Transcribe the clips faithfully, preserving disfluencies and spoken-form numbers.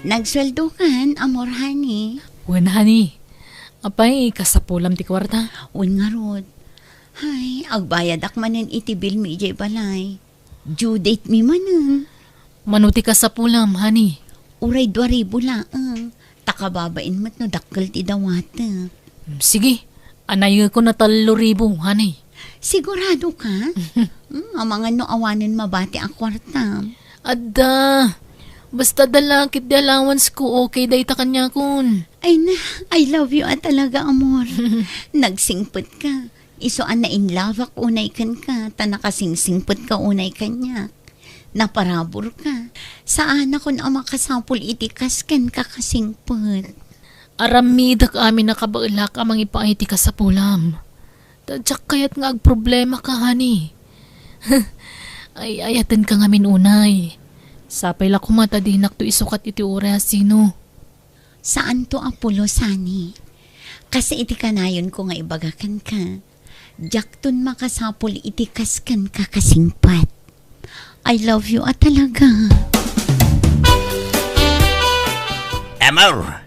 Nagsueldokan, amor, honey. Wen, honey. Apay, kasapulam ti kuarta? Wen ngarud. Hay, agbayadak manen iti bill mi idiay balay. Due date mi manen. Mano ti kasapulam, honey? Uray dua ribu laeng. Ta kababain met no dakkel ti dawatek. Sige, anayekon a tallo ribu, honey. Sigurado ka? Hmm, amangan no awanen mabati a kuartam. Adda. Basta adda la ketdi allowance ko, okay dayta kaniakon. Ay na, I love you a talaga, amor. Nagsingpet ka. Isu a nainlabak unay kenka, ta nakasingsingpet ka unay kaniak. Naparabur ka. Saanakon a makasapul iti kas kenka kasingpet. Aramidek amin a kabaelak a mangipaay ti kasapulam. Ta diak kayat nga agproblema ka, honey. Ay, ayaten ka ngamin unay. Sapay la koma ta dinakto isukat iti uray a sino. Saanto a pulos, honey. Kas iti kanayonko nga ibaga kenka, diakton makasapul iti kas kenka kasingpet. I love you a talaga. Amor,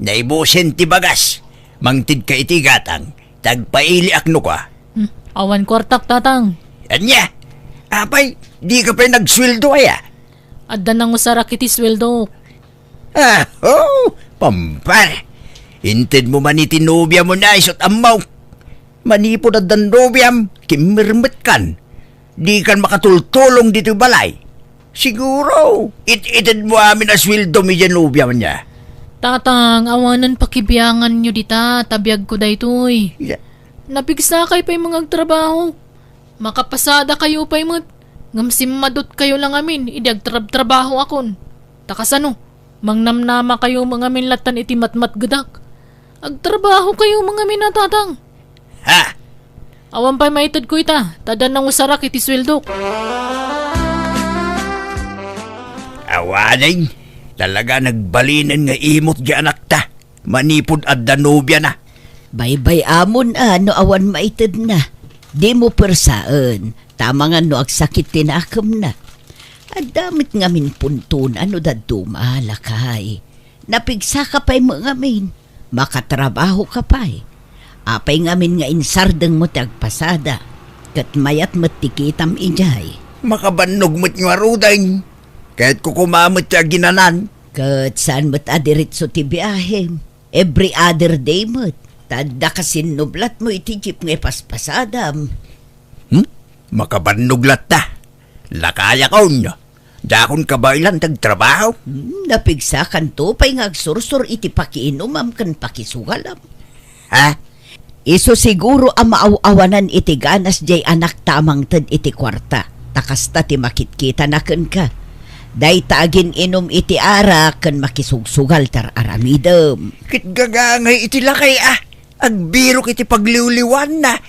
naibusen ti bagas. Mangted ka iti gatang. Tagpailiak no ka. Hmm, awan kuartak, Tatang. Ania? Apay, di ka pay nagsueldo aya? Adda nangusarak iti sueldo. Ah, oh, pampar. Inted mo man iti nobiam na isut ammo. Manipud addan nobiam, kimmirmetkan. Dikan makatultulong ditoy balay. Siguro, it-ited mo amin a sueldo mi diay nobiam niya. Tatang, awanen pakibianganyo dita, ta biagko daytoy. Ya. Napigsakay pay mangagtrabaho. Makapasada kayo pay met, ngem simmadot kayo lang amin idi agtrabtrabaho akon. Ta kasano, mangnamnama kayo mangamin latan iti matmatgedak. Agtrabaho kayo mangamin a, Tatang. Ha? Awan pay maited ko ita, ta adda nangusarak iti sueldok. Awanen, talaga nagbalinen nga imot di anakta. Manipud adda nobiana. Baybay-amon a no awan maitedna. Dimo persaen, ta amangan no agsakit ti nakemna. Adda met ngamin puntona no dadduma, lakay. Napigsaka pay met ngamin. Makatrabaho ka pay. Apay ngamin nga insardengmo ti agpasada, ket mayat met ti kitam idiay. Makabannog met ngaruden. Kayatko koma met ti aginanan. Ket saan met a diretso ti biahem. Every other day met. Ta adda kasinnublatmo iti jeep nga ipaspasadam. Hmm? Makabannog latta. Lakayakon. Dakon kabaelan ti agtrabaho. Hmm, napigsakanto pay nga agsursur iti pakiinumam ken pakisugalam. Ha? Isu siguro a maaw-awanan iti ganas diay anakta a mangted iti kuarta, ta kasta ti makitkitana kenka. Dayta agin-inum iti arak ken makisugsugal ti ar-aramidem. Ket gagangay iti lakay a, agbirok iti pagliwliwanna.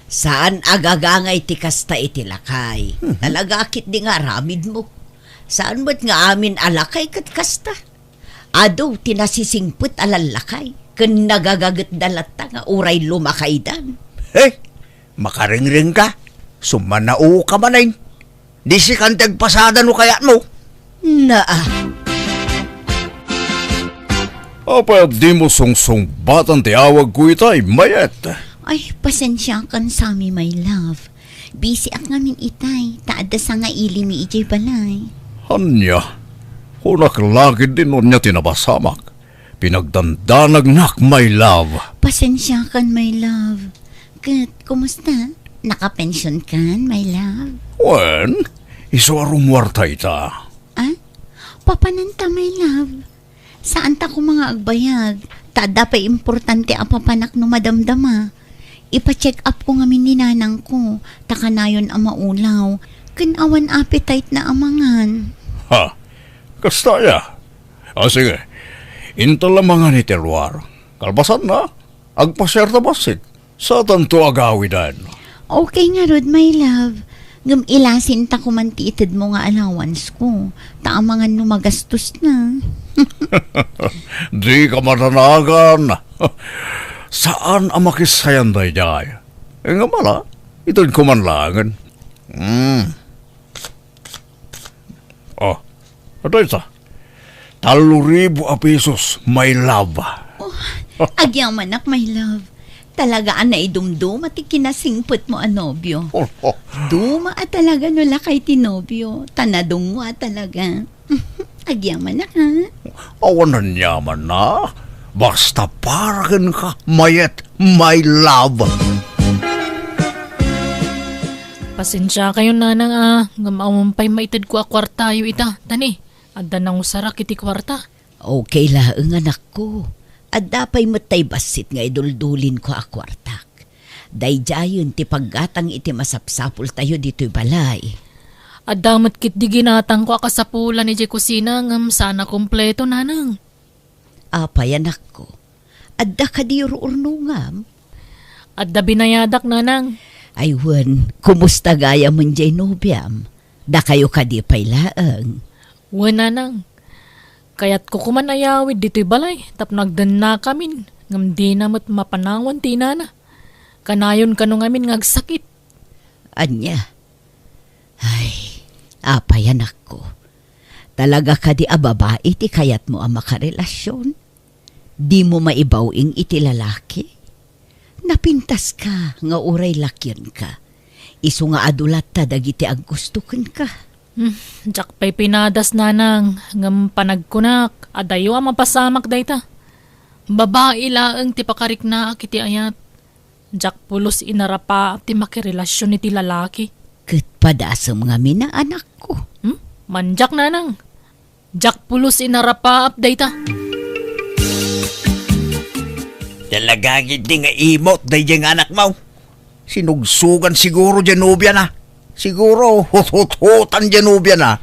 Saan a gagangay ti kasta iti lakay. Mhm. Talaga ketdi nga aramidmo. Saan met nga amin a lakay ket kasta. Adu ti nasisingpet a lallakay, ken nagagagetda latta nga uray lumakaydan. He! Makarengreng ka, sumanao ka manen. Di sikan ti agpasada no kayatmo. Naa. Apay a dimo sungsungbatan ti awagko itay, Mayet? Ay, pasensiakan sami, my love. Busy ak ngamin itay, ta adda sangaili mi idiay balay. Ania? Kunak la ketdi no ania ti napasamak. Pinagdandanagnak, my love. Pasensiakan, my love. Ket, kumusta? Nakapension kan, my love? Wen, isu a rumuarta ita. Ah? Papananta, my love. Saanta koma nga agbayag, ta adda pay importante a papanak no madamdama. Ipa-check up ko ngamin ni nanangko, ta kanayon a maulaw, ken awan appetite na a mangan. Ha? Kasta aya? Ah, sige. Inta la mangan iti ruar. Kalpasanna, agpasiarta bassit. Satanto agawiden. Okay ngarud, my love. Ngem ilasinta koman ti itedmo nga allowance ko. Ta amangan no magastos na. Di ka madanagan. Saan a makisayan daydiay. Ngem ala, ited koman laengen. Mm. Oh, adda ita. Tallo ribu a pesos, my love. Oh, agyamanak, my love. Talaga a naidumduma ti kinasingpetmo a nobio. Duma a talaga no lakay ti nobio, ta nadungngo a talaga. Agyamanak, ha? Awan aniamanna. Basta para kenka, Mayet, my love. Pasensiakayon, nanang, a, ngem awan pay maitedko a kuartayo ita. Tani, adda nangusarak iti kuarta. Okay laeng, anakko. Adda pay met tay bassit nga iduldulinko a kuartak. Daydiayen ti paggatang iti masapsapultayo ditoy balay. Adda met ketdi ginatangko a kasapulan idiay kusina ngem saan a kompleto, nanang. Apay, anakko? Adda kadi ruurnongam? Adda binayadak, nanang. Ay wen, kumusta gayamen diay nobiam? Dakayo kadi pay laeng? Wen, nanang. Kayatko koman a yawid ditoy balay tapno agdennakamin, ngem dina met mapanawan ti inana. Kanayon kano ngamin nga agsakit. Ania? Ay, apay, anakko. Talaga kadi a babai ti kayatmo a makarelasion? Dimo maibaw-ing iti lalaki? Napintaska nga uray lakionka. Isu nga adu latta dagiti aggusto kenka. Hmm, diak pay pinadas, nanang, ngem panagkunak, adayo a mapasamak dayta. Babai laeng ti pakariknaak iti ayat. Diak pulos inarapaap ti makirelasion iti lalaki. Ket padasem ngamin a, anakko. Hmm? Mandiak, nanang. Diak pulos inarapaap dayta. Talaga ketdi nga imot daydiay nga anakmo. Sinugsugan siguro diay nobiana. Siguro huthuthutan diay nobiana.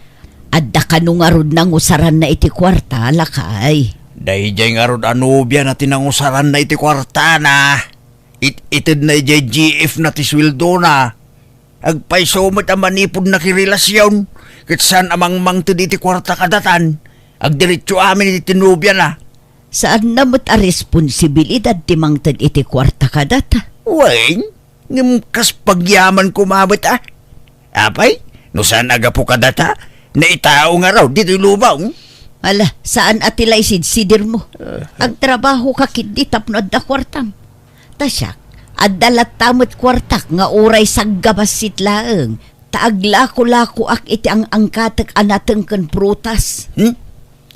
Adda kano ngarud nangusaranna iti kuarta, lakay? Daydiay ngarud a nobiana ti nangusaranna iti kuartana. It-itedna idiay G F na ti sueldona. Agpayso met a manipud nakirelasion, ket saan a mangmangted iti kuarta kadatan. Agdiretso amin iti nobiana. Saanna met a responsibilidad ti mangted iti kuarta kadata. Wen, ngem kas pagyaman koma met a. Apay, no saan a gapu kadata, naitao ngarud ditoy lubong. Ala, saan a ti la isidsidirmo. Agtrabahoka ketdi tapno adda kuartam. Ta siak, adda latta met kuartak nga uray saggabassit laeng, ta aglakolakoak iti ang-angkatek a nateng ken prutas. Hmm?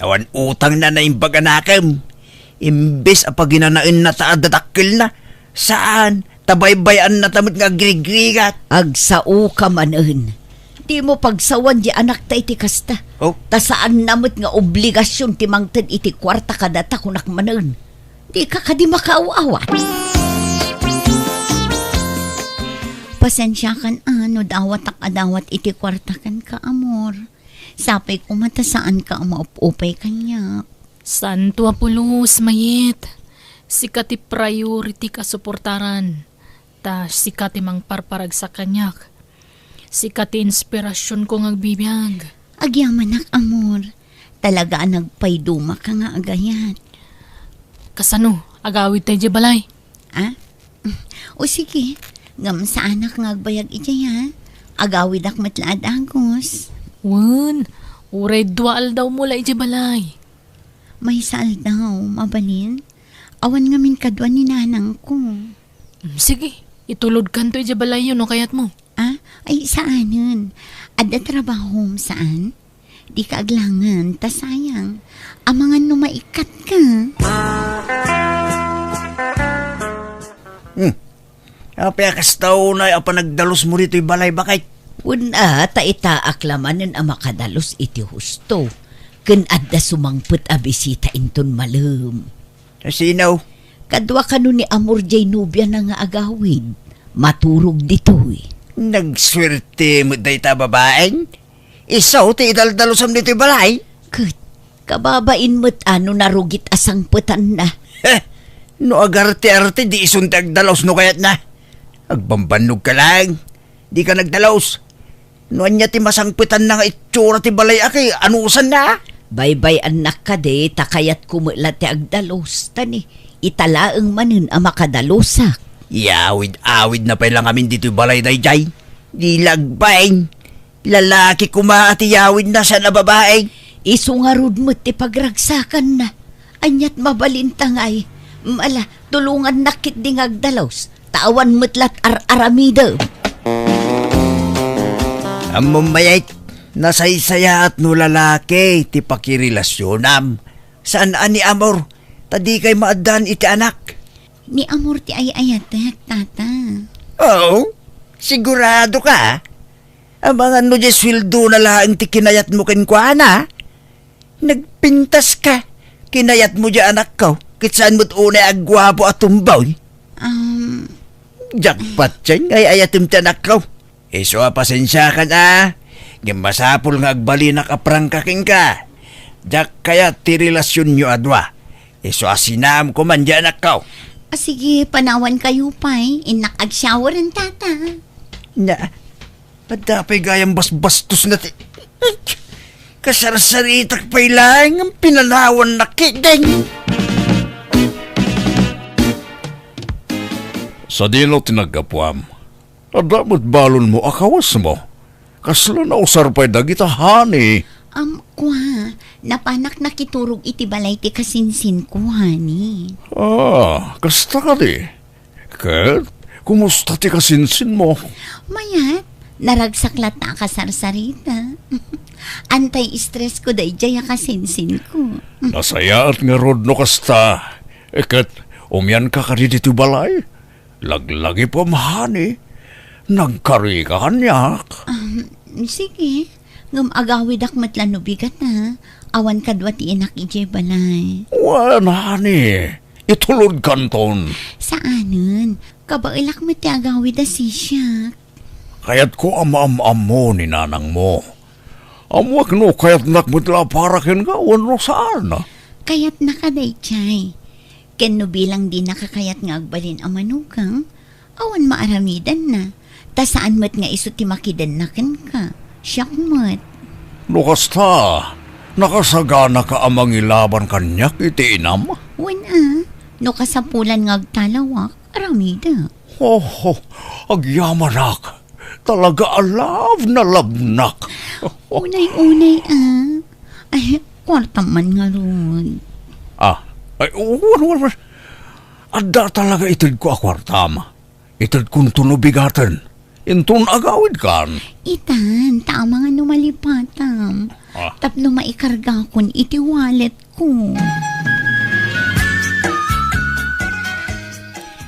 Awan utangna naimbag a nakem. Imbes a paginanaenna ta adda dakkelna, saan, ta baybay-annata met nga agrigrigat. Agsaoka manen. Dimo pagsawan diay anakta iti kasta. Oh? Ta saanna met nga obligasion ti mangted iti kuarta kadata, kunak manen. Dika kadi makaaw-awat? Pasensiakan a no dawatak a dawat iti kuarta kenka, amor. Sapay koma ta saanka a maupupay kaniak. Saanto a pulos, Mayet. Sika ti priority a suportaran. Ta sika ti mangparparagsak kaniak. Sika ti inspirasionko nga agbibiag. Agyamanak, amor. Talaga a nagpaydumaka nga agayat. Kasano? Agawidta idiay balay? Ah? O sige, ngem saanak nga agbayag idiay, ha? Agawidak met la a dagus. Wen, uray dua aldawmo la idiay balay. Maysa aldaw, mabalin? Awan ngamin kadua ni nanangko. Mm, sige, itulodkanto idiay balayyo no kayatmo. Ah, ay, saanen. Adda trabahom, saan? Dika aglangen, ta sayang. Amangan no maikkatka. Hmm. Apay a kasta unay a panagdalusmo ditoy balay, baket? Wen a, ta itaak la manen a makadalus iti husto. Ken adda sumangpet a bisita inton malem. Sino? Kadua kano ni Amor jay nobiana nga agawid. Maturog ditoy. Nagsuerte met dayta a babaeng. Isu ti idaldalusam ditoy balay. Ket, kababain met a no narugit a sangpetanna. Heh! No agarte-arte, di isun ti agdalus no kayatna. Agbambannogka laeng. Dika nagdalus. No ania ti masangpetanna nga itsura ti balay a kay anusanna? Baybay-annak kadi ta kayatko met la ti agdalus, ta ni, ita laeng manen a makadalusak. Yawid-awidna pay la ngamin ditoy balay daydiay. Di la agbain. Lalaki koma ti yawidna saan a babaeng. Isu ngarud met ti pagragsakanna. Aniat mabalinta ngay? Mala, tulongannak ketdi nga agdalus, ta awan met lat ar-aramidem. Ammom, Mayet, nasaysayaat no lalaki ti pakirelasionam. Saan a ni amor, ta dikay maaddaan iti anak. Ni amor ti ay-ayatek, tata. Oo, sigurado ka? Amangan no diay sueldona laeng ti kinayatmo kenkuana? Nagpintas ka. Kinayatmo diay anakko, ket saan met unay a guapo a tomboy. Um, Jackpot, Cheng, ay-ayatem ti anakko. Isu a pasensiakan a, ngem masapul nga agbalinak a prangka kenka. Diak kayat ti relasionyo a dua. Isu a sinaamko man diay anakko. A, sige, panawankayo pay. Innak agshower, tata. Na, adda pay gayam basbastosna ti, kasarsaritak pay laeng nga pinanawannak ketdin. Sadino ti naggapuam? Adda met balonmo a kawesmo. Kasla nausar pay dagita, honey. Am, kua, napanak nakiturog iti balay ti kasinsinko, honey. Ah, kasta kadi? Ket, kumusta ti kasinsinmo? Mayat, naragsak latta a kasarsarita. Anti-stress ko daydiay a kasinsinko. Nasayaat ngarud no kasta. Ket, umianka kadi ditoy balay? Laglagipem, honey. Nagkarika kaniak. Um, sige. Ngem agawidak met la no bigat, a. Awan kadua ti inak idiay balay. Wen, honey. Itulodkanton. Saanen. Kabaelak met ti agawid a sisiak. Kayatko a maam-ammo ni nanangmo. Ammoak no kayatnak met la a para kenka wenno saan. Kayatnaka daydiay. Ken no bilang dinaka kayat nga agbalin a manugang, awan maaramidanna. Ta saan met nga isu ti makidenna kenka. Siak met. No kasta, nakasaganaka a mangilaban kaniak iti inam? Wen a, no kasapulan nga agtalawak, aramidek. Oh, oh, agyamanak. Talaga a love na love nak. Unay-unay a. Ay, kuartam man ngarud. Ah, ay, wen, wen, wen. Adda talaga itedko a kuartam. Itedkonto no bigaten. Inton agawidkan. Itan, ta amangan no malipatam. Ah. Tapno maikargakon iti walletko.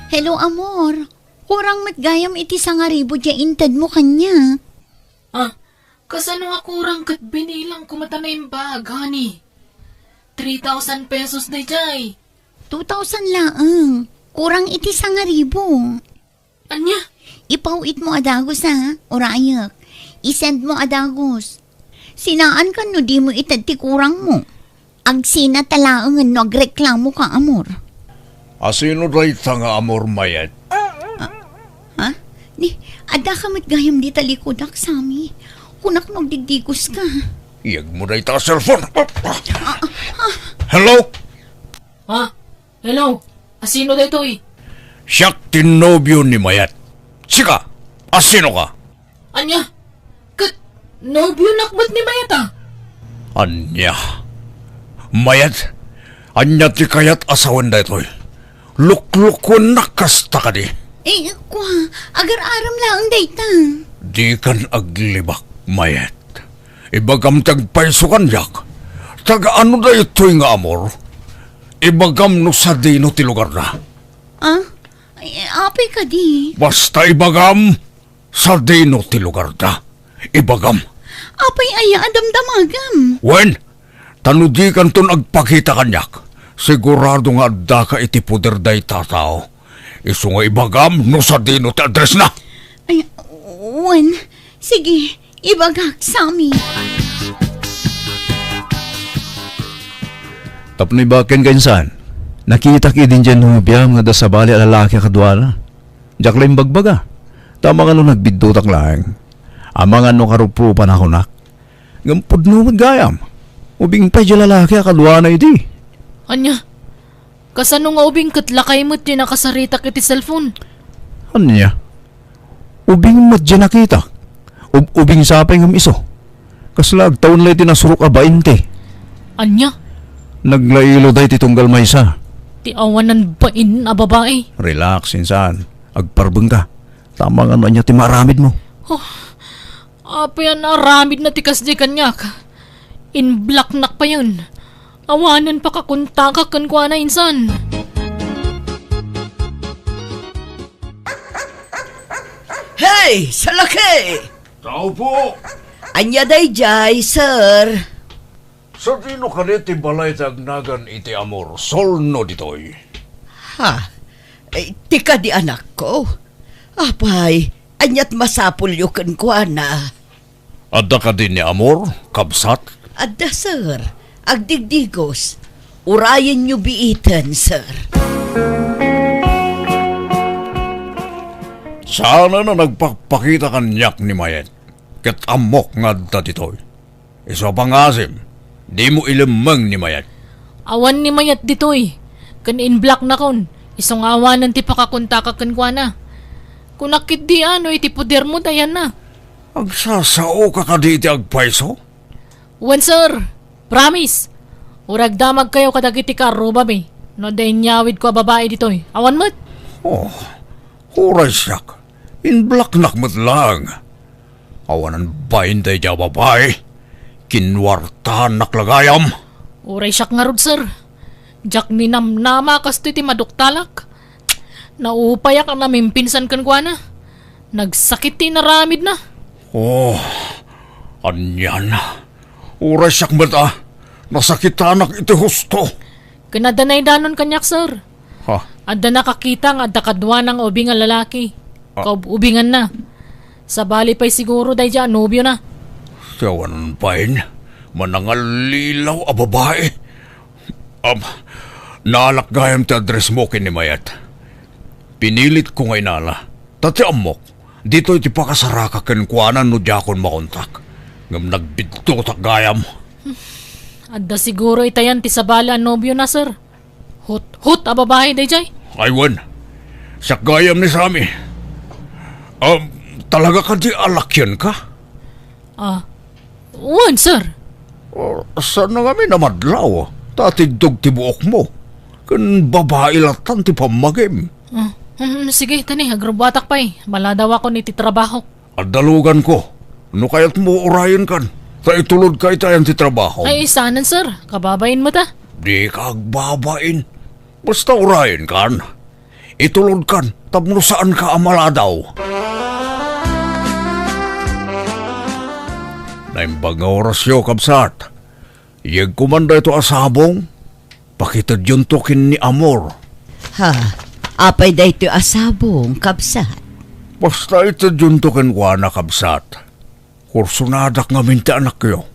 Hello, amor. Kurang met gayam iti sangaribu diay intedmo kaniak. Ah, kasano a kurang ket binilangko met a naimbag, honey? Three thousand pesos daydiay. Two thousand laeng. Kurang iti sangaribu. Ania? Ipaw-itmo a dagus, a, urayek. I-sendmo a dagus. Sinaankan no dimo ited ti kurangmo. Agsinata laengen no agreklamoka, amor. Asino dayta nga amor, Mayet? Ah, ha? Ni, addaka met gayam dita likudak, Sammy. Kunak no agdigdiguska. Iyegmo dayta a cellphone. Ah, ah, ah. Hello? Ha? Hello? Asino daytoy? Siak ti nobio ni Mayet. Sika, asinoka? Ania? Ket nobionak met ni Mayet a? Ania? Mayet, ania ti kayat a sawen daytoy? Luklukuennak kasta kadi? Eh, kua, agar-aram laeng dayta. Dikan aglibak, Mayet. Ibagam ti agpayso kaniak. Taga-ano daytoy nga amor? Ibagam no sadino ti lugarda. Ah? Eh, apay kadi? Basta ibagam, sadino ti lugarda. Ibagam. Apay aya a damdamagam? Wen, ta no dikanton agpakita kaniak, sigurado nga addaka iti poder dayta a tao. Isu nga ibagam no sadino ti addressna. Ay, wen, sige, ibagak, Sammy. Tapno ibaken ka insan, nakitak idin diay nobiam nga adda sabali a lalaki a kaduana. Diak la imbagbaga, ta amangan no nagbiddutak laeng. Amangan no karuprupan a kunak. Ngem pudno met gayam. Ubing pay diay lalaki a kaduana idi. Ania? Kasano nga ubing ket lakay met ti nakasaritak iti cellphone? Ania? Ubing met diay nakitak. Ub-, ubing sa pay ngem isu. Kasla agtawen la iti nasurok a bainte. Ania? Naglailo daytoy tunggal maysa. Ti awanan bain a babai. Relax, insan. Agparbengka. Tama nga no ania ti maaramidmo. Oh, apay a naaramidna ti kasdiay kaniak? In-blocknak payen. Awanen pakakontakak kenkuana, insan. Hey, salaki! Tao po! Ania daydiay, sir? Sadino kadi ti balay ti agnagan iti Amor, Solno ditoy? Ha? Eh, ti kadi anakko? Apay, aniat masapulyo kenkuana? Adda kadi ni Amor, kabsat? Adda, sir. Agdigdigos. Urayenyo biiten, sir. Saanen a nagpakpakita kaniak ni Mayet, ket ammok nga adda ditoy. Isu a pangasim, dimo ilemmeng ni Mayet. Awan ni Mayet ditoy, ken in-blocknakon, isu nga awanen ti pakakontakak kenkuana. Kunak ketdi a no iti podermo ti ayanna. Agsasaoka kadi iti agpayso? Wen, sir. Promise. Uray agdamagkayo kadagiti kaarrubami no adda inyawidko a babai ditoy. Awan met. Oh, uray siak. In-blocknak met laeng. Awanen bain daydiay a babai. Kinuartaannak la gayam. Uray siak ngarud, sir. Diak ninamnama a kastoy ti maduktalak. Naupayak a namimpinsan kenkuana. Nagsakit ti inaramidna. Oh, anian. Uray siak met a nasakitanak iti husto. Ken adda naidanon kaniak, sir. Ha? Adda nakakita nga adda kaduana nga ubing a lalaki. Ah. Kaub-ubinganna. Sabali pay siguro daydiay a nobiona. Ti awanen bain, manangallilaw a babai. Am, naalak gayam ti addressmo ken ni Mayet. Pinilitko nga inala. Ta ti ammok, ditoy ti pakasaraka kenkuana no diakon makontak. Ngem nagbidduttak gayam. Adda siguro itayan ti sabali a nobiona, sir. Hut-hut a babai daydiay. Ay, wen. Siak gayam ni Sammy. Ah, talaga kadi a lakianka? Ah, wen, sir. Oh, saan ngamin a madlaw? Ta atiddog ti buokmo. Ken babai lattan ti pammagim. Ah, hmm, sige, tani, agrubbuatak pay. Maladawakon iti trabahok. Adda luganko. No kayatmo, urayenkan. Ta itulodka itayan ti trabaho. Ay, saanen, sir. Kababain met a. Dika agbabain. Basta urayenkan. Itulodkan tapno saanka a maladaw. Naimbag nga orasyo, kabsat. Yegko man daytoy a sabong, pakitedyonto ken ni Amor. Ha? Apay daytoy a sabong, kabsat? Basta itedyonto kenkuana, kabsat. Kursonadak ngamin ti anakyo.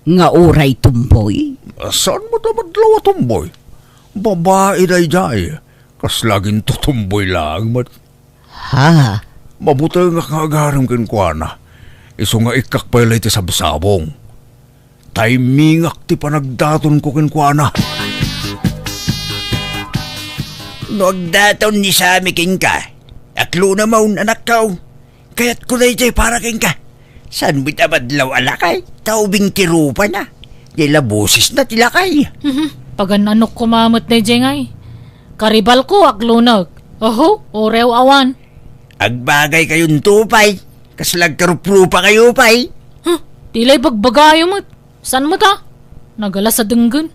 Nga uray tumboy? Saan met a madlaw a tumboy? Babai daydiay. Kasla aginto tumboy laeng met. Ha? Mabutengak nga agarem kenkuana. Isu nga ikkak pay la iti sabsabong. Taymingak ti panagdatonko kenkuana. No agdaton ni Sammy kenka, aklonamon, anakko. Kayatko daydiay para kenka. Saan met a madlaw a lakay? Ta ubing ti rupana. Diay la bosesna ti lakay. Mhm. Pagan-anok koma met daydiay ngay. Karibalko, aklonek. Oho, uray awan. Agbagaykayon to pay. Kasla agkaruprupakayo pay. Huh, ti la ibagbagayo met. Saan met a? Nagalas a denggen.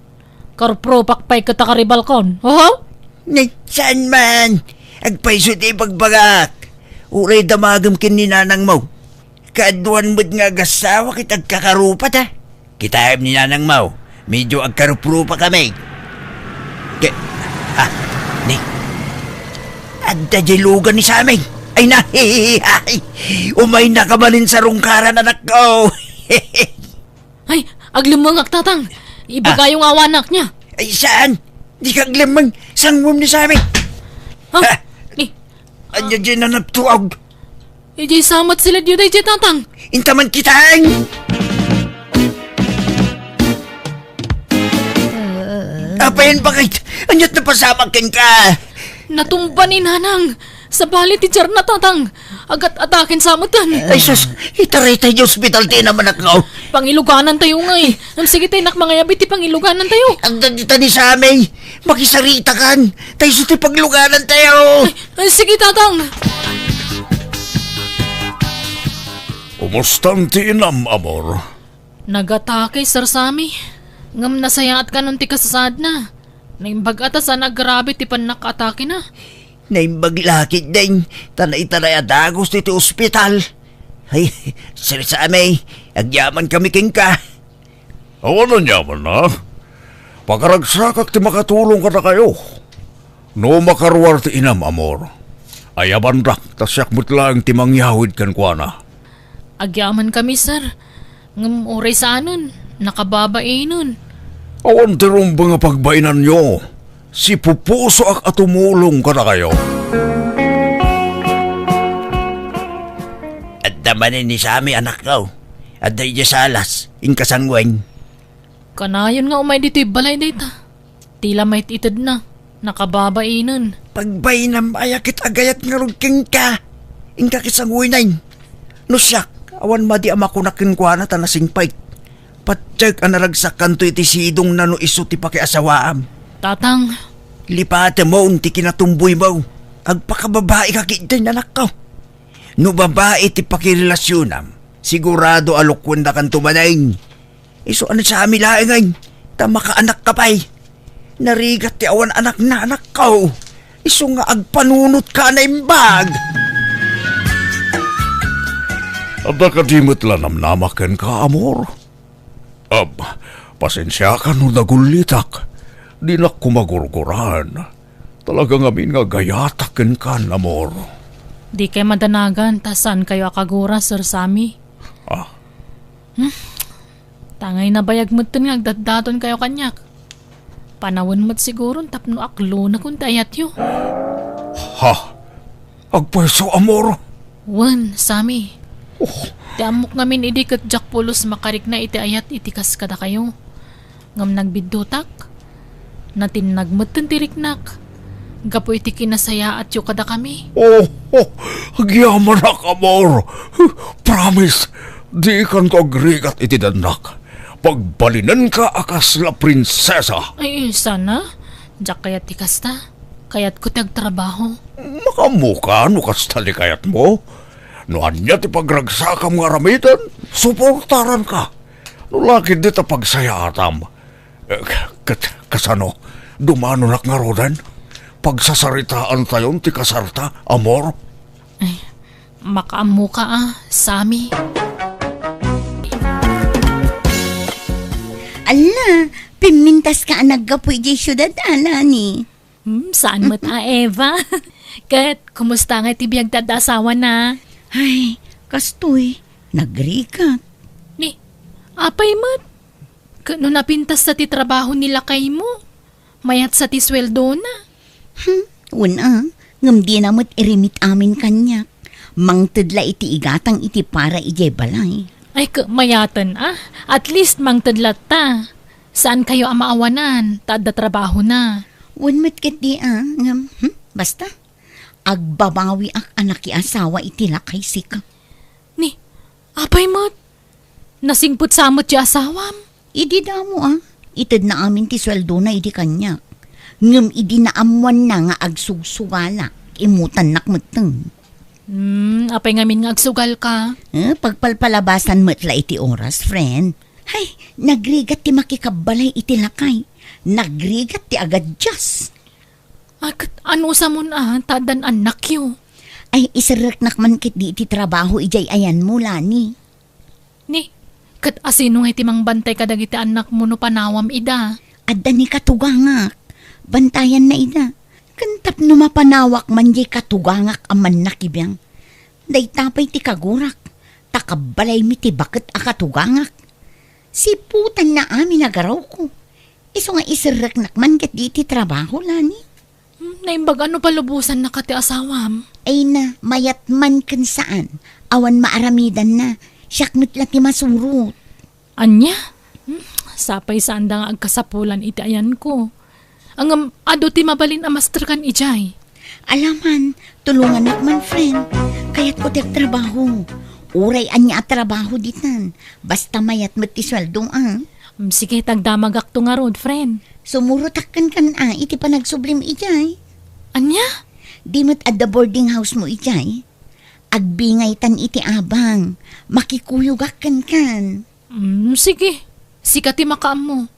Karuprupak pay ket a karibalkon. Oho? Nay, saan man? Agpayso ti ibagbagak. Uray damagem ken ni nanangmo. Kaaduan met nga agassawa ket agkakarupata. Kitaem ni nanangmo, medio agkaruprupakami. Ke-, ah, ni, adda diay lugan ni Sammy. Ay na, umaynaka manen sa rungkaran, anakko. Ay, aglemmengak, Tatang. Ibagayo nga awanak niya. Ay, saan? Dika aglemmeng. Sangwem ni Sammy. Ha? Ha? Ni, ania diay nanaptuaw? Idiay samat sila diyo daydiay, Tatang. Inta man kitaen. Apay, bakit? Aniat napasamak kenka? Natumba ni Nanang. Sabali ti tiarna, Tatang. Agat-ataken sa metten. Ay, sus, itaraytay iti ospital ti inam, anakko. Pangiluganantayo ngay. Ngem sige tay, nak, mangayab iti pangiluganantayo. Adda dita ni Sammy. Makisaritakan. Tay isu ti pagluganantayo. Ay, ay, sige, Tatang. Kumustan ti inam, amor? Nagatake, Sir Sammy. Ngem nasayaat kanon ti kasasaadna. Naimbag a ta saan a grabe ti pannakaatakena. Naimbag la ketdin, ta naitaray a dagus iti ospital. Ay, Sir Sammy, agyamankami kenka. Awan aniamanna. Pakaragsakak ti makatulong kadakayo. No makaruar ti inam, amor, ayabandak ta siak met laeng ti mangyawid kenkuana. Agyamankami, sir. Ngem uray saanen, nakababainen. Awan ti rumbeng a pagbainanyo. Sipupusoak a tumulong kadakayo. Adda manen ni Sammy, anakko. Adda idiay salas, inka sangoen. Kanayon nga umay ditoy balay dayta. Ti la met itedna, nakababainen. Pagbainam aya ket agayat ngarud kenka. Inka ket sangoen. No siak, awan madi a makuna kenkuana ta nasingpet. Patiek a naragsakkanto iti sidongna no isu ti pakiasawaam. Tatang. Lipatemon ti kinatumboymo. Agpakababaika ketdin, anakko. No babai ti pakirelasionam, sigurado a lukuendakanto manen. Isu a ni Sammy laengen, ta makaanakka pay. Narigat ti awan anakna, anakko. Isu nga agpanunotka a naimbag. Adda kadi met la namnamak kenka, amor? Ab, pasensiakan no nagullitak. Dinak koma gurguraan. Talaga ngamin nga agayatak kenkan, amor. Dikay madanagan ta saankayo a kagura, Sir Sammy. Ah? Hmm? Tangay nabayag metten nga agdatdatonkayo kaniak. Panawen met siguron tapno aklonakon ti ayatyo. Ha? Agpayso, amor? Wen, Sammy. Oh. Ti ammok ngamin idi ket diak pulos makarikna iti ayat iti kas kadakayo. Ngem nagbiddutak. Natinnag metten ti riknak gapu iti kinasayaatyo kadakami. Oh, oh, agyamanak, amor. Promise, dikanto agrigat iti dannak. Pagbalinenka a kasla prinsesa. Ay, sana? Diak kayat ti kasta. Kayatko ti agtrabaho. Makaammoka no kasta ti kayatmo. No ania ti pagragsakam nga aramiden, suportaranka. No la ketdi ta pagsayaatam, eh, ket kasano, dumanonak ngaruden? Pagsasaritaantayon ti kasarta, amor? Ay, makaammoka a, Sammy. Alla, pimmintaska a naggapu idiay siudad, a, Lani? Hmm, saan met a, Eva? Ket, kumusta nga ti biag ti adda asawana? Ay, kastoy, nagrigat. Ni, apay met? Ket no napintasta ti trabaho ni lakaymo, mayatsa ti sueldona? Hmm, wen a, ngem dina met irimit amin kaniak. Mangted la iti igatang iti para idiay balay. Ay, ket mayaten a. At least mangted latta. Saankayo a maawanan, ta adda trabahona. Wen met ketdi a, ngem, hmm, basta. Agbabawiak a nakiasawa iti lakay sika. Ni, apay met? Nasingpet sa met ti asawam? Idi damo a, itedna amin ti sueldona idi kaniak. Ngem idi naammoanna nga agsugsugalak, imutannak metten. Hmm, apay ngamin nga agsugalka? Eh, pagpalpalabasan met la iti oras, friend. Hay, nagrigat ti makikabbalay iti lakay. Nagrigat ti agaddias. Ay, ket ano sa mon a, ta addan annakyo? Ay, iserreknak man ketdi iti trabaho idiay ayanmo, Lani. Ni, ket asino ngay ti mangbantay kadagiti annakmo no panawam ida? Adda ni katugangak. Bantayanna ida. Ken tapno mapanawak man diay katugangak a mannakibiang. Dayta pay ti kagurak, ta kabbalaymi ti baket a katugangak. Siputanna amin a garawko. Isu nga iserreknak man ketdi iti trabaho, Lani. Hmm, naimbag a no palubosannaka ti asawam? Ay na, mayat man ken saan. Awan maaramidanna. Siak met la ti masurot. Ania? Hmm, sapay saanda nga agkasapulan iti ayanko. Ngem adu ti mabalin a masterkan idiay. Alaman, tulongannak man, friend. Kayatko ti agtrabaho. Uray ania a trabaho ditan. Basta mayat met ti sueldo, ah. Mm, sige, tagdamagakto ngarud, friend. Sumurotak kenkan, ah, iti panagsublim idiay. Ania? Di met adda boarding house mo idiay? Agbingaytan iti abang. Makikuyogak kenkan. Mm, sige. Sika ti makaammo.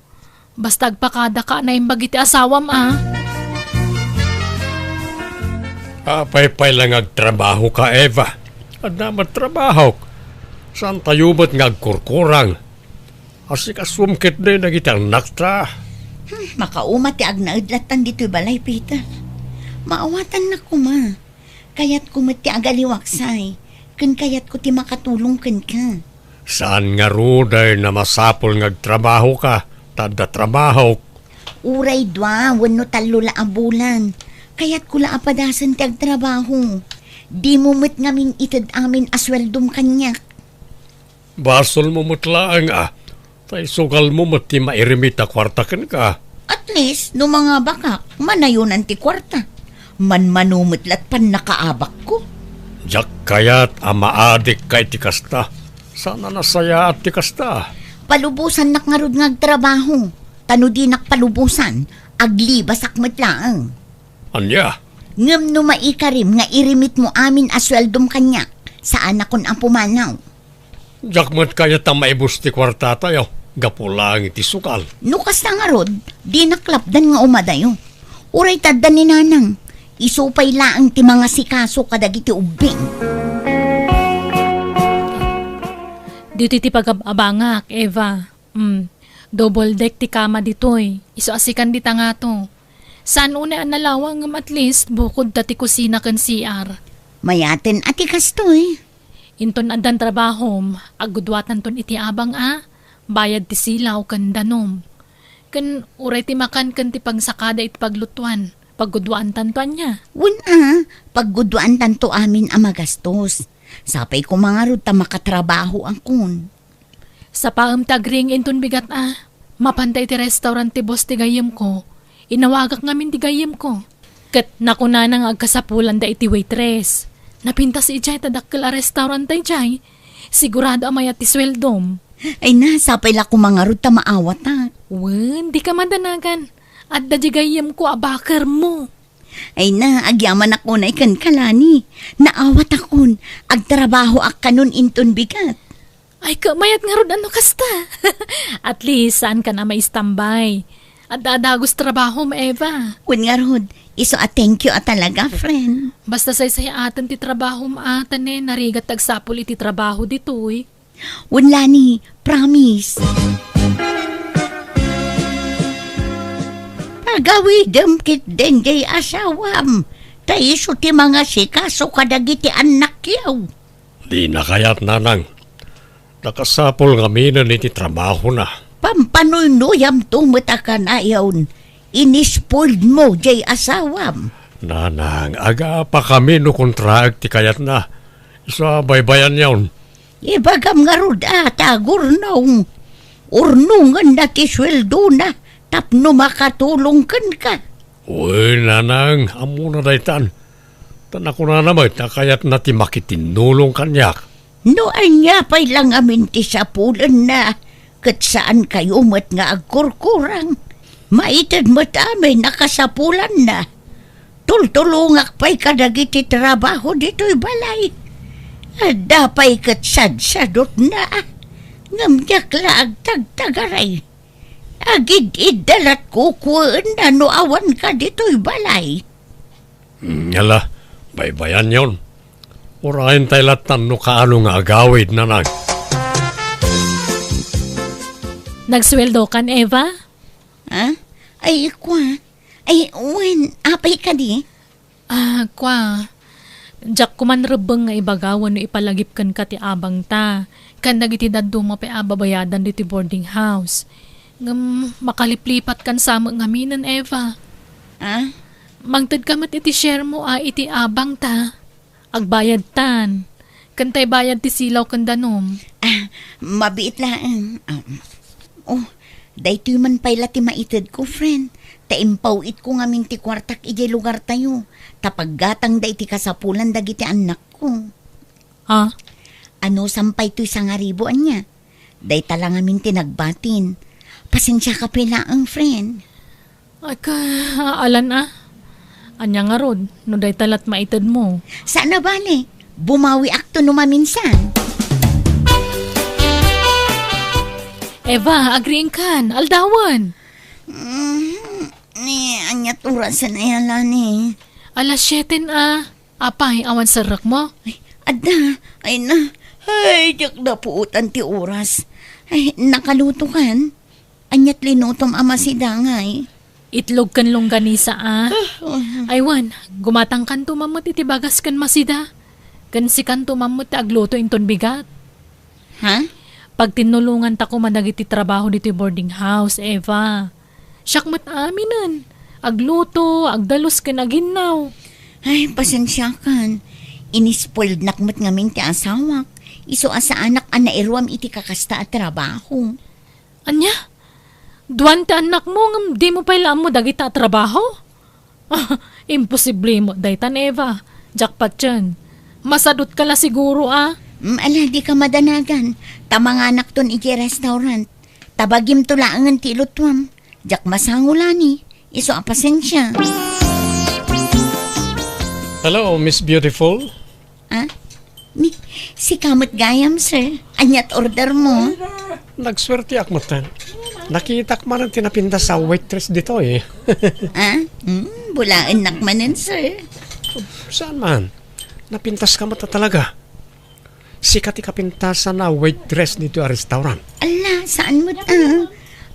Basta agpakadaka a naimbag iti asawam, a. Apay pay la nga agtrabahoka, Eva? Adda met trabahok. Saantayo met nga agkurkurang. Asikasuem ketdi dagiti annakta. Hmm, makauma ti agnaed lattan ditoy balay, Peter. Maawatannak koma. Kayatko met ti agaliwaksay, ken kayatko ti makatulong kenka. Saan ngarud a masapul nga agtrabahoka, ta adda trabahok? Uray dua wenno tallo la a bulan, kayatko la a padasen ti agtrabaho. Dimo met ngamin ited amin a sueldom kaniak. Basolmo met laeng a, ta isugalmo met ti mairimit a kuarta kenka. At least, no mangabakak, manayonan ti kuarta. Manmano met la't pannakaabakko. Diak kayat a maadikka iti kasta. Saan a nasayaat ti kasta. Palubosannak ngarud nga agtrabaho. Ta no dinak palubosan, aglibasak met laeng. Ania? Ngem no maikarim nga irimitmo amin a sueldom kaniak, saanakon a pumanaw. Diak met kayat a maibus ti kuartatayo, gapu laeng iti sugal. No kasta ngarud, dinak lapdan nga umadayo. Uray ta adda ni Nanang, isu pay laeng ti mangasikaso kadagiti ubbing. Ditoy ti pagab-abangak, Eva. Mm, double deck ti kama ditoy. Isu a sikan dita ngato. Saan unay a nalawa ngem at least bukod ta ti kusina ken C R. Mayaten a ti kastoy. Inton addan trabahom, agguduatanton iti abang a, bayad ti silaw ken danom. Ken uray ti makan ken ti pagsakada iti paglutuan, pagguduaantanto ania? Wen a, pagguduaantanto amin a magastos. Sapay koma ngarud ta makatrabahoakon. Sapaem ti agriing inton bigat a. Mapanta iti restaurant ti boss ti gayyemko. Inawagak ngamin ti gayyemko. Ket nakunana nga agkasapulanda iti waitress. Napintas idiay ta dakkel a restaurant daydiay. Sigurado a mayat ti sueldom. Ay na, sapay la koma ngarud ta maawatak. Wen, dika madanagan. Adda di gayyemko a bakermo. Ay na, agyamanak unay kenka, Lani. Naawatakon, agtrabahoak kanon inton bigat. Ay, kamayat ngarud a no kasta. At least, saankan a maistambay. Adda a dagus trabahom, Eva. Wen ngarud, isu a thank you a talaga, friend. Basta saysay-aten ti trabahom a, ta ne, narigat ti agsapul iti trabaho ditoy. Wen, Lani, promise. Pagawidem ketdin diay asawam, ta isu ti mangasikaso kadagiti annakyo. Dina kayat, Nanang. Nakasapul ngaminen iti trabahona. Pampanuynuyamto met a kanayon, inispoiled mo diay asawam. Nanang, agapakami no kontraek ti kayatna. Isu a baybayanyon. Ibagam ngarud a ta agurnong. Urnongenna ti sueldona tapno makatulong kenka. Uy, Nanang, ammona daytan. Ta nakunana met a kayatna ti makitinnulong kaniak. No ania pay la ngamin ti sapulenna, ket saankayo met nga agkurkurang. Maited met amin a kasapulanna. Tultulongak pay kadagiti trabaho ditoy balay. Adda pay ket sadsadutna. Ngem diak la agtagtagaray. Agid-idda lat kukuenna no awanka ditoy balay. Hmm, ala, baybayanyon. Urayen tay lattan no kaano nga agawid, Nanang. Nagsueldokan, Eva? Ha? Ay, kwa. Ay, wen, apay kadi? Ah, kwa. Diak koman rebbeng nga ibaga wenno ipalagip kenka ti abangta. Ken dagiti dadduma pay a babayadan ditoy boarding house. Ngem, makaliplipatkan sa met ngaminen, Eva. Ah? Mangtedka met iti share mo a iti abangta. Agbayadtan. Ken tay bayad ti silaw ken danom. Ah, mabiit laeng. Ah, oh, Daytoy man pay la ti maitedko, friend. Ta impaw-itko ngamin ti kuartak idiay lugartayo. Ta paggatangda iti kasapulan dagiti annakko. Ha? Ano, sampay toy sangaribu ania? Dayta la ngamin ti nagbatin. Pasensiaka pay laeng, friend. Ay, ka, alan a. Ania ngarud, no dayta lat maitedmo? Saan a bale, bumawiakto no maminsan. Eva, agriingkan, aldawen. Mm, ni, aniat orasen aya, Lani? Alas siete a. Apay, awan serrekmo? Ay, adda. Ay na. Ay, diak napuotan ti oras. Ay, nakalutokan? Aniat linutom a masidangay? Itlog ken longganisa a. Ah, ah. Ay wen, gumatangkanto man met iti bagas ken masida. Ken sikanto man met ti agluto inton bigat. Ha? Pagtinnulonganta koma dagiti trabaho ditoy boarding house, Eva. Siak met aminen. Agluto, agdalus ken aginnaw. Ay, pasensiakan. Inispoilednak met ngamin ti asawak. Isu a saanak a nairuam iti kakasta a trabaho. Ania? Duan ti annakmo ngem dimo pay la ammo dagita a trabaho? Imposible met daytan, Eva. Jackpot yen. Masadutka la siguro a. Mm, ala, dika madanagan. Ta manganakton idiay restaurant. Ta bagimto laengen ti ilutuam. Diak masango, Lani. Isu a pasensia. Hello, Miss Beautiful. Ah? Ni, sika met gayam, sir. Aniat ordermo? Nagsuerteak metten. Nakitak manen ti napintas a waitress ditoy. Ah? Mm, bulaennak manen, sir. Saan man? Napintaska met talaga. Sika ti kapintasan a waitress ditoy a restaurant. Ala, saan met a?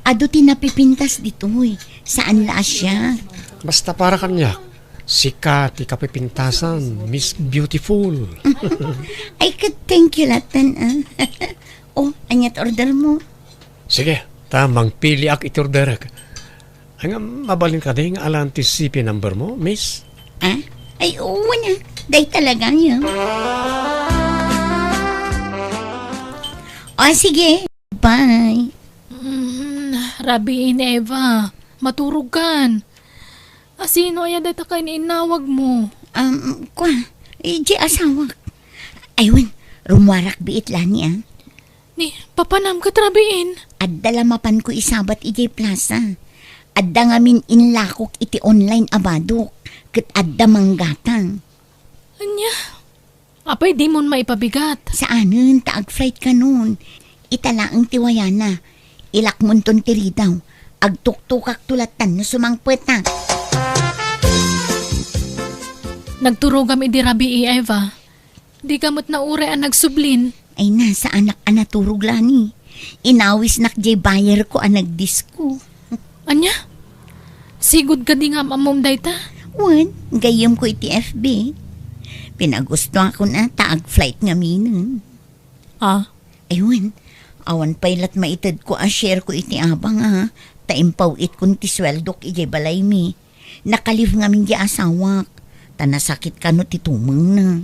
Adu ti napipintas ditoy. Saan la a siak. Basta para kaniak, sika ti kapipintasan, Miss Beautiful. Ay, ket thank you latta, ah. Oh, aniat ordermo? Sige, ta mangpiliak iti orderek. Ay, nga, mabalin kadi nga alan ti C P numbermo, miss? Ah? Ay, oo na. Dayta la gayam. O, sige. Bye. Mm, rabii ni Eva. Maturogkan. Asino aya dayta ket innawagmo? Um, kua, eh, di asawak. Ay wen, rummuarak biit, Lani, ah. Ni, papanam ket rabiin? Adda la mapanko isabat idiay plaza. Adda ngamin inlakok iti online a badok, ket adda manggatang. Ania? Apay, dimon maipabigat? Saanen, ta ag-flight kanon. Ita laeng ti wayana. Ilakmonton ti ridaw. Agtuktokakto lattan no sumangpetak. Nagturogam idi rabii, Eva. Dika met nauray a nagsublin. Ay na, saanak a naturog, Lani. Inawisnak diay bayerko a nagdisko. Ania? Sigud kadi nga am-ammom dayta? Wen, gayyemko iti F B. Pinagustoakon a ta ag-flight ngaminen. Ah? Ay wen, awan pay lat maitedko a share ko iti abang a ta impaw-itkon ti sueldok idiay balaymi. Naka-leave ngamin di asawak, ta nasakit kano ti tumengna.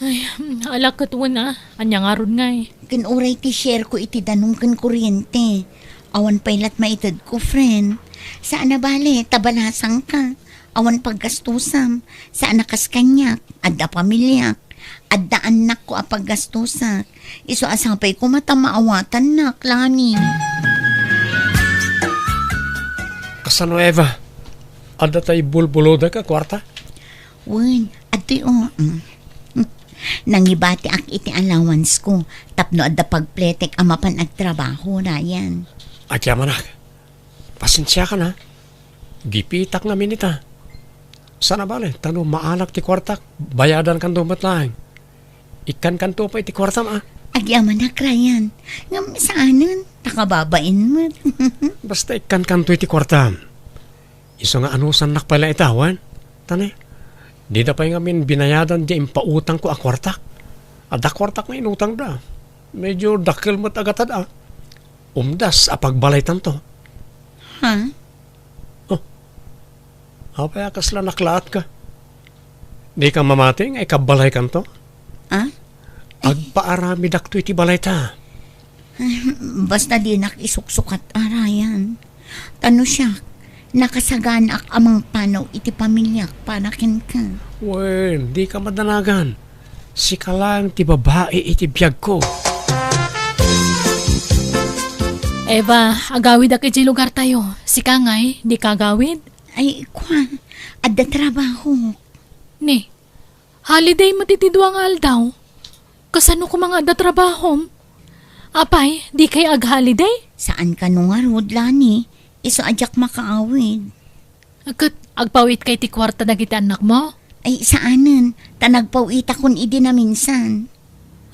Ay, ala ket wen a, ania ngarud ngay? Ken uray ti share ko iti danum ken kuryente. Awan pay lat maitedko, friend. Saan a bale, ta balasangka. Awan paggastusam. Saan a kas kaniak. Adda pamiliak. Adda annakko a paggastusak. Isu a sapay koma ta maawatannak, Lani. Kasano, Eva? Adda tay bulbulodek a kuarta? Wen, adtoy, o. Mm. Nangibatiak iti allowance ko tapno adda pagpletek a mapan agtrabaho, Ryan. Agyamanak. Pasensiakan, a. Gipitak ngamin ita. Saan a bale, ta no maanak ti kuartak, bayadankanto met laeng. Ikkankanto pay ti kuartam, a. Agyamanak, Ryan. Ngem saanen, ta kababain met. Basta ikkankanto iti kuartam. Isu nga anusannak pay la ita, wen? Ta ne, dida pay ngamin binayadan diay impautangko a kuartak. Adda kuartak nga inutangda. Medyo dakkel met a gatad, a. Umdas a pagbalaytanto. Ha? Oh. Apay a kasla naklaatka? Dika mamati nga ikabbalaykanto? Ah? Agpaaramidakto iti balayta. Basta dinak isuksukat, a, Ryan. Ta no siak, nakasaganak a mangpanaw iti pamiliak para kenka. Wen, dika madanagan. Sika laeng ti babai iti biagko. Eva, agawidak iti lugartayo. Sika ngay, dika agawid? Ay, kua, adda trabaho. Ni, holiday met iti dua nga aldaw. Kasano koma nga adda trabahom? Apay, dikay ag-holiday? Saan kano ngarud, Lani. Isu a diak makaawid. Ket agpawitka iti kuarta dagiti annakmo? Ay, saanen. Ta nagpawitakon idi naminsan.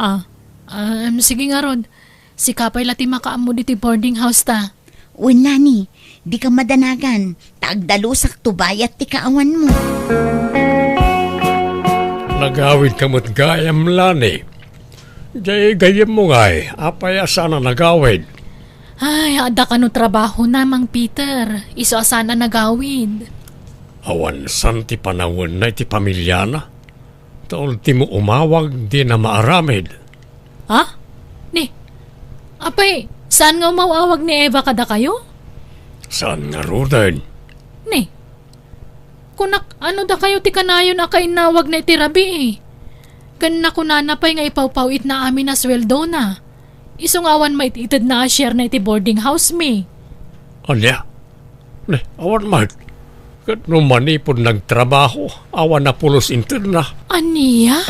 Ah, um, sige ngarud. Sika pay la ti makaammo ditoy boarding house ta. Wen, Lani, dika madanagan, ta agdalusakto bayat ti kaawanmo. Nagawidka met gayam, Lani. Jay gayyemmo ngay, apay a saan a nagawid? Ay, adda kano trabahona, Mang Peter. Isu a saan a nagawid. Awan san ti panawenna iti pamiliana. Ta ultimo umawag, dina maaramid. Ha? Ni, apay, saan nga umaw-awag ni Eva kadakayo? Saan ngaruden? Ni, kunak, ano dakayo ti kanayon a kainnawagna iti rabii? Ken nakunana pay nga ipawpaw-itna amin a suweldona. Isu nga awan maititedna a sharena iti boarding house mi. Ania? Ne, awan met. Ket no manipud nagtrabaho, awan a pulos intedna. Ania?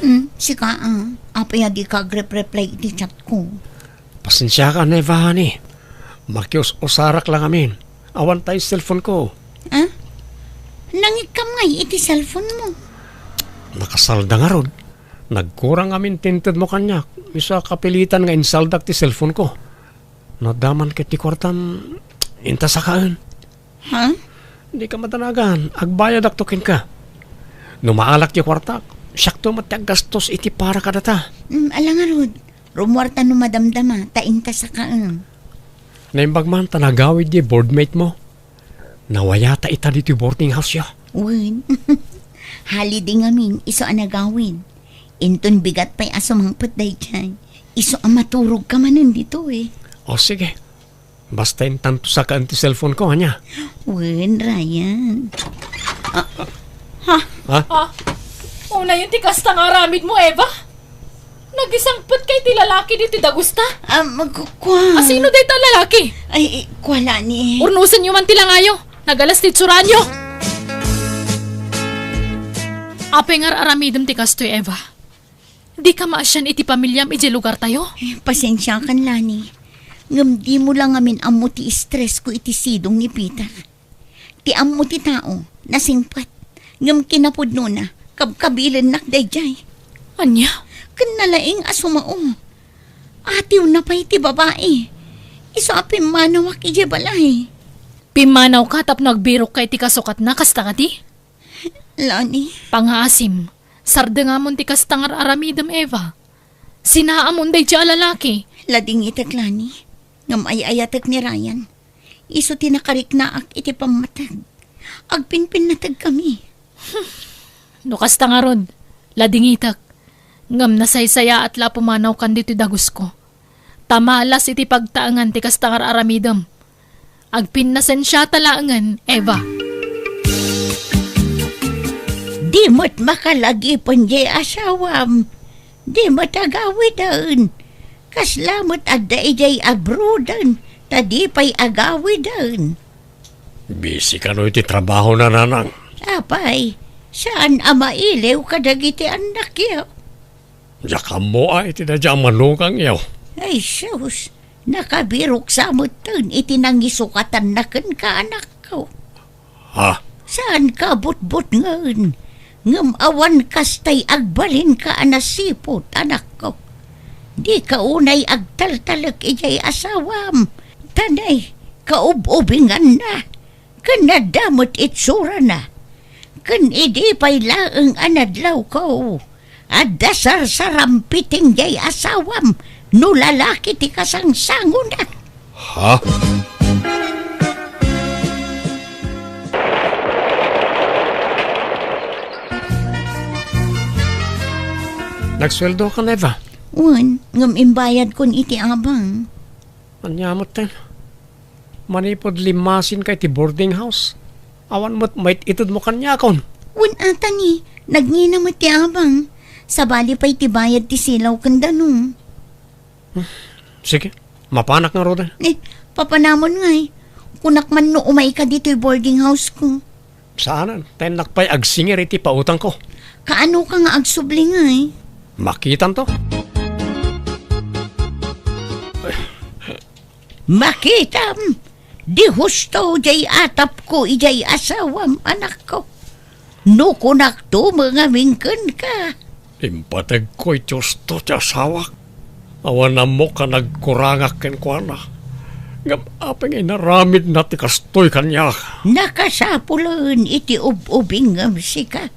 Hmm, sika, ah. Apay a dika agrep-reply iti chatko? Pasensiakan, Eva, honey. Makius-usarak la ngamin. Awan tay cellphone ko. Ah? Nangikkam ngay iti cellphone mo? Nakasalda ngarud. Nagkurang amin ti intedmo kaniak. Isu a kapilitan nga insaldak ti cellphone ko. No adda man ket ti kuartam, inta sakaen. Ha? Dika madanagan, agbayadakto kenka. No maalak ti kuartak, siakto met ti aggastos iti para kadata. Mm, ala ngarud, rumuarta no madamdama, ta inta sakaen. Naimbag man ta nagawid di boardmate mo. Nawayata ita ditoy boarding house-yo. Wen. Holiday ngamin, isu a nagawid. Inton bigat pay a sumangpet daydiay, isu a maturogka manen ditoy. O, sige. Basta intanto sakaen ti cellphone ko, ania? Wen, Ryan. Ah, ha? Ha? Ah, unayen ti kasta nga aramidmo, Eva? Nagisangpetka iti lalaki ditoy dagusta? Ah, magkukua. A sino dayta a lalaki? Ay, ay, kua la ni. Urnosenyo man ti langayo. Nagalas ti itsuranyo. Apay nga ar-aramidem ti kastoy, Eva? Dika maasian iti pamiliam idiay lugartayo? Eh, pasensiakan, Lani. Ngem dimo la ngamin ammo ti stress ko iti sidong ni Peter. Ti ammo ti tao, nasingpet. Ngem kinapudnona, kabkabilennak daydiay. Ania? Ken nalaing a sumao. Atiwna pay ti babai. Isu a pimmanawak idiay balay. Pimmanawka tapno agbirokka iti kasukatna, kasta kadi? Lani. Pangaasim, sardengamon ti kasta nga ar-aramidem, Eva. Sinaamon daydiay a lalaki. Ladingitek, Lani. Ngem ay-ayatek ni Ryan. Isu ti nakariknaak iti pammateg. Agpinpinnategkami. No kasta ngarud, ladingitek. Ngem nasaysayaat la a pumanawkan ditoy dagusko. Ta malas iti pagtaengan ti kasta nga ar-aramidem. Agpinnasensiata laengen, Eva. Di met makalagipen diay asawam. Di met agawiden. Kasla met adda idiay abroaden, ta di pay agawiden. Busy kano iti trabahona, nanang? Apay, saan a mailiw kadagiti annakyo? Diak ammo a iti daydiay a manugangyo. Ay, sus, nakabirok sa metten iti nangisukatan na kenka, anakko. Ha? Saan ka butbutngen, ngem awan kastay agbalinka a nasiput, anakko. Dika unay agtaltalek idiay asawam, ta nay, kaub-ubinganna, ken nadda met itsurana. Ken idi pay laeng a nadlawko, adda sarsarampiting diay asawam no lalaki ti kasangsangona. Ha? Agsueldokan, Eva? Wen, ngem imbayadkon iti abang. Ania metten? Manipud limmasinka iti boarding house, awan met mait-itedmo kaniakon. Wen, ata ni, nagngina met ti abang. Sabali pay ti bayad ti silaw ken danum. Sige, mapanak ngaruden. Eh, papanamon ngay. Kunak man no umayka ditoy boarding house ko. Saanen, ta innak pay agsingir iti pautangko. Kaano ka nga agsubli ngay? Makitanto. Makitam, di husto jay atapko ijay asawam, anakko. No kunakto met ngamin kenka. Impategko iti husto ti asawak. Awan ammok a nagkurangak kenkuana. Ngem apay nga inaramidna ti kastoy kaniak? Nakasapulen iti ub-ubingngem sika.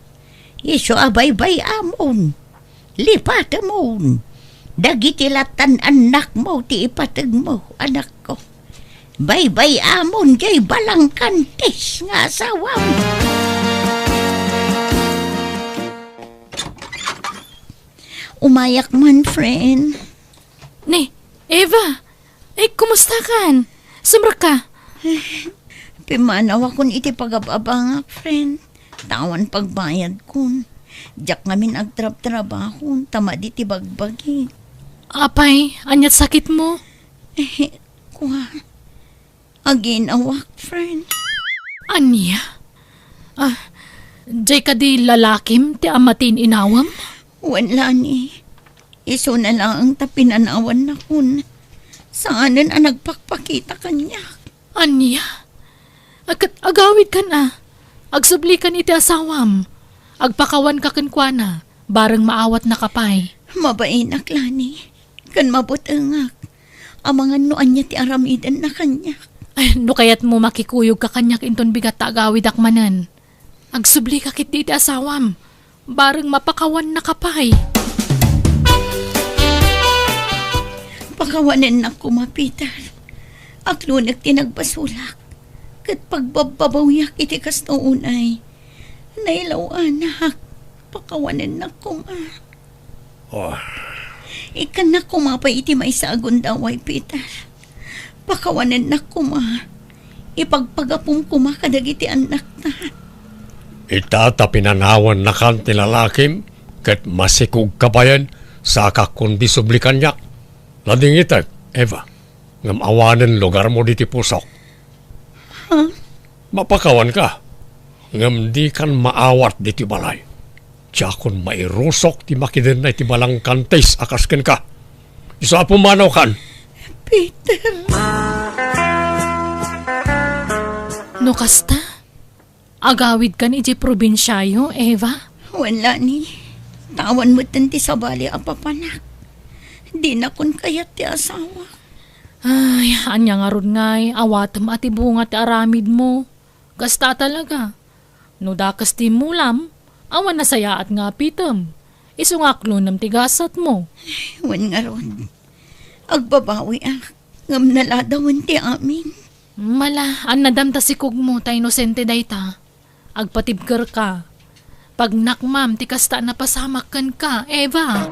Isu a baybay-amon, lipatemon dagiti lattan annakmo ti ipategmo, anakko. Baybay-amon jay balangkantis nga asawam. Umayak man, friend. Ni, Eva! Ay, kumusta kan? Sumrekka? Pimmanawakon iti pagab-abangak, friend. Ta awan pagbayadkon. Diak ngamin agtrabtrabahon ta madi ti bagbagi. Apay, aniat sakitmo? Eh, kua. Aginawak, friend. Ania? Ah, jay kadi lalakim ti amatin inawam? Wen, Lani. Isuna laeng ta pinanawannakon. Saanen a nagpakpakita kaniak. Ania? Ket agawidkan a. Agsublikan iti asawam. Agpakawanka kenkuana, bareng maawatnaka pay. Mabainak, Lani. Ken mabutengak. Amangan no ania ti aramidenna kaniak. Ay, no kayatmo, makikuyogka kaniak inton bigat ta agawidak manen. Agsublika ketdi iti asawam. Bareng mapakawannaka pay. Pakawanennak koma, Peter. Aklonek ti nagbasolak. Ket pagbabbabawiak iti kasta unay. Nailaw-anak. Pakawanennak koma. Oh. Ikkannak koma pay iti maysa a gundaway, Peter. Pakawanennak koma. Ipagpagapum koma kadagiti annakta. Ita ta pinanawannakan ti lalakim, ket masikogka payen, saka kundi subli kaniak. Nadingitek, Eva, ngem awanen lugarmo ditoy pusok. Ha? Mapakawanka, ngem dikan maawat ditoy balay. Diakon mairusok ti makidenna iti balangkantis a kas kenka. Isu a pumanaw kan. Peter. No kasta, agawidkan idiay probinsiayo, Eva? Wen, Lani. Ta awan metten ti sabali a papanak. Dinakon kayat ti asawa. Ay, ania ngarud ngay, awatem a ti bunga ti aramidmo. Kasta talaga. No dakes ti immulam, awan nasayaat nga apitem. Isu nga aklonem ti gasatmo. Wen ngarud, agbabawiak, ngem naladawen ti amin. Mala, annadam ta sikogmo ta inosente dayta. Agpatibkerka. Pagnakmam ti kasta a napasamak kenka, Eva.